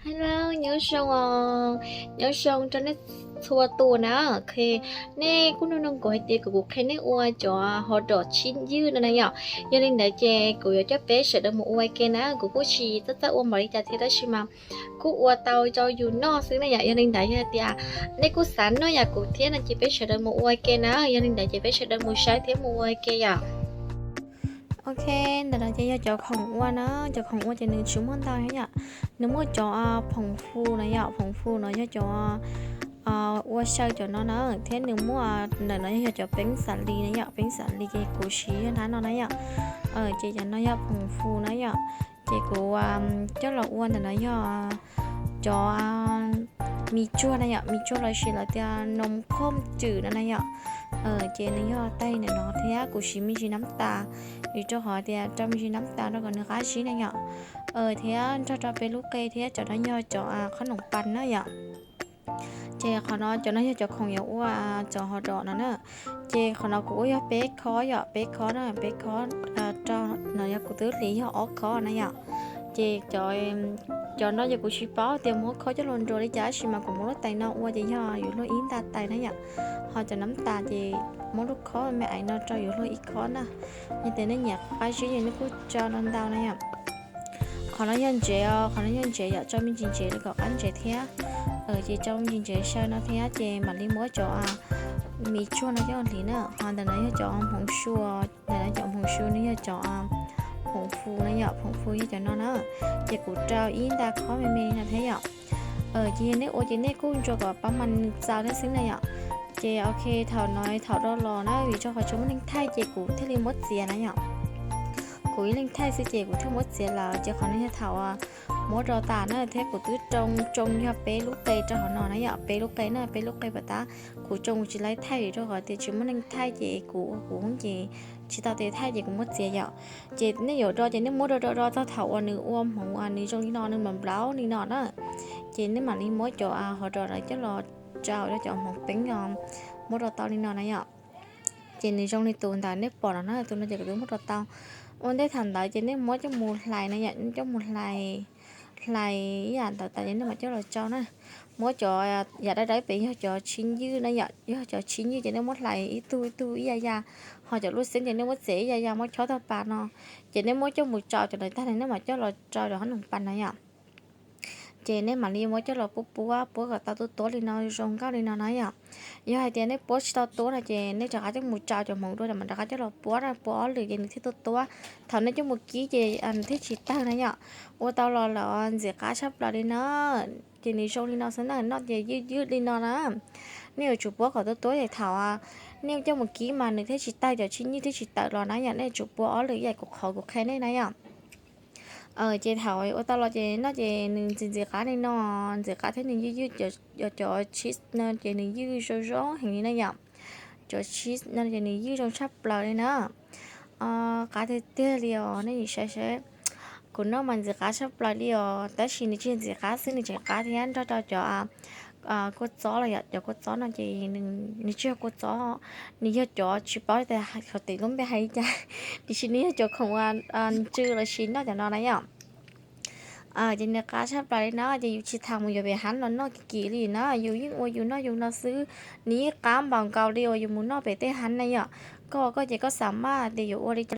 Hello, nyob zoo os, nyob zoo rau nej txhua tus na. Ok, nej kuj nug nug kuv hais tias kuv kuv qhia nej ua cov hot dog tsib ywj no na yom. Yog li ntawd ces kuv yuav coj peb sawv daws mus ua ua ke na, kuv kuj tsis txawj txawj ua npaum li cas thiab tab sis mas kuj ua tau rau yus noj xwb na yom. Yog li ntawd yog tias nej kuj xav noj yam kuv thiab no ces peb sawv daws mus ua ua ke na. Yog li ntawd ces peb sawv daws mus saib thiab mus ua ua ke yom. Ok, ntawm no ces yog cov khoom ua na, cov khoom ua ces nws tsis muaj ntau thiab yom. Nws muaj cov phoom fu na yom, phoom fu no yog cov ua xyaw cov no na, thiab nws muaj ntawm no yog cov peeb xav li na yom, peeb xav li ces kuv siv yog hnab no na yom. Ces cov no yog phoom fu na yom, ces kuv coj los ua ntawm no yog cov mis tsuag na yom, mis tsuag los sis lawv tias noos khoom cwm no na yom. Ces nws yog tag ntawm no thiab kuv siv me ntsis nab tas, vim rau qhov tias rau me ntsis nab tas rau kom nws qab zib na yom. Thiab nrog rau peb lub qe thiab cov no yog cov qhob noom pas na yom. Ces qhov no cov no yog cov khoom yuav ua cov hot dog no na. Ces qhov no kuv ua yog peb khob yom, peb khob na, peb khob rau no yog kuv twb hliv yog ob khob na yom. Ces cov no ces kuv tsis paub tias muab khob coj los nruas li cas tab sis mas kuv muab lub tais no ua ces yog yuav luag ib nta tais na yom. Ho cov nab tas ces muab lub khob me me aiv no rau yuav luag ib khob na. Yog tias nej nyiam qab zib ces nej kuj tso ntau ntau na yom. Qhov no yog ntsev os, qhov no yog ntsev yom, tso me ntsis ntsev rau kom qab ntsev thiab. Ces tso me ntsis ntsev xyaw no thiab ces mam li muab cov mis tsuag no coj hliv na. Ho ntawm no yog cov hmoov su, ntawm no cov hmoov su nws yog cov phoom fu na yom, phoom fu yog cov no na. Ces kuv rau ib nta khob me me no thiab yom. Ces yog nej ua ces nej kuj ntsuas kom pab mas nws txaus thiab xwb na yom. Ces ok, thaum no thaum do los na vim rau qhov tsis muaj neeg thaij ces kuv thiaj li muab txiav na yom. Kuv ib leeg thaij xwb ces kuv thiaj muab txiav lawm. Ces qhov no yog thaum muab do tas na thiab kuv twb tsoo tsoo yog peb lub qe rau hauv no na yom, peb lub qe na, peb lub qe pas tab kuv tsoo kuv tsis laib thaij vim rau qhov tias tsis muaj neeg thaij ces kuv ua kuv ces tsis tau tes thaij ces kuv muab txiav yom. Ces nej yuav do ces nej muab do do do txog thaum uas nws ua hmoov nws zoo li no nws nplaum nplaum li no na. Ces nej mam li muab cov hot dog no coj los rau rau cov hmoov peeb no, muab rau tau li no na yom. Ces nws zoo li tus ntawm nej pom no na, tus no ces kuv twb muab rau tau. Ua ntej thaum ntawd ces nej muab coj mus hlais na yom, coj mus hlais, hlais ib yam ntawd tas ces nej mam coj los tsau na. Muab cov yam dawb dawb pem yog cov tsib ywj na yom, yog cov tsib ywj ces nej muab hlais ib tug ib tug ib yam yam. Ho cov lub xeeb ces nej muab txiav ib yam yam muab chob tag pas no. Ces nej muab coj mus tsau cov ntawd tag li nej mam coj los rau rau qhob noom pas na yom. Ces nej mam li muab coj los puab puab puab kom tau tuab tuab li no zoo nkauj li no na yom. Yog hais tias nej puab tsis tau tuab no ces nej rov qab coj mus tsau cov hmoov dua mam rov qab coj los puab na, puab ob lwm ces nws thiaj tuab tuab. Thaum nej coj mus kib ces nws thiaj tsis tawg na yom. Ua tau los lawm ntxim qab tshaj plaws li na. Ces nws zoo li no xwb na, noj ces ywj ywj li no na. Nej yuav tsum puab kom tuab tuab ces thaum nej coj mus kib mas nws thiaj tsis tawg, cov tsib ywj thiaj tsis tawm los na yom. Nej yuav tsum puab ob lwm ib yam kuv qhov kuv qhia nej na yom. Ces thaum ua tau los ces noj ces nws ntxim ntxim qab li no, ntxim qab thiab nws ywj ywj, cov cheese no ces nws ywj zoo zoo heev li na yom. Cov cheese no ces nws ywj zoo tshaj plaws li na. Qab tiag tiag li os, nej saib saib. Kuv noj mas ntxim qab tshaj plaws li os, tab sis nws tsis ntxim qab xwb, nws tseem qab thiab nrog rau cov kua txob los yom, cov kua txob no ces nws tsis yog kua txob, nws yog cov tsis paub tias qhov tim lub npe hais li cas, tiam sis nws yog cov khoom ntsw los sis noj cov no na yom. Ces nws qab tshaj plaws li na, ces yus tsis tas mus yuav pem hab los noj kim kim li na, yus yeej ua yus noj yus no xwb, nws yeej qab npaum nkaus li uas yus mus noj pem tej hab na yom. Koj ua koj ces koj xav maj tias yuav ua li cas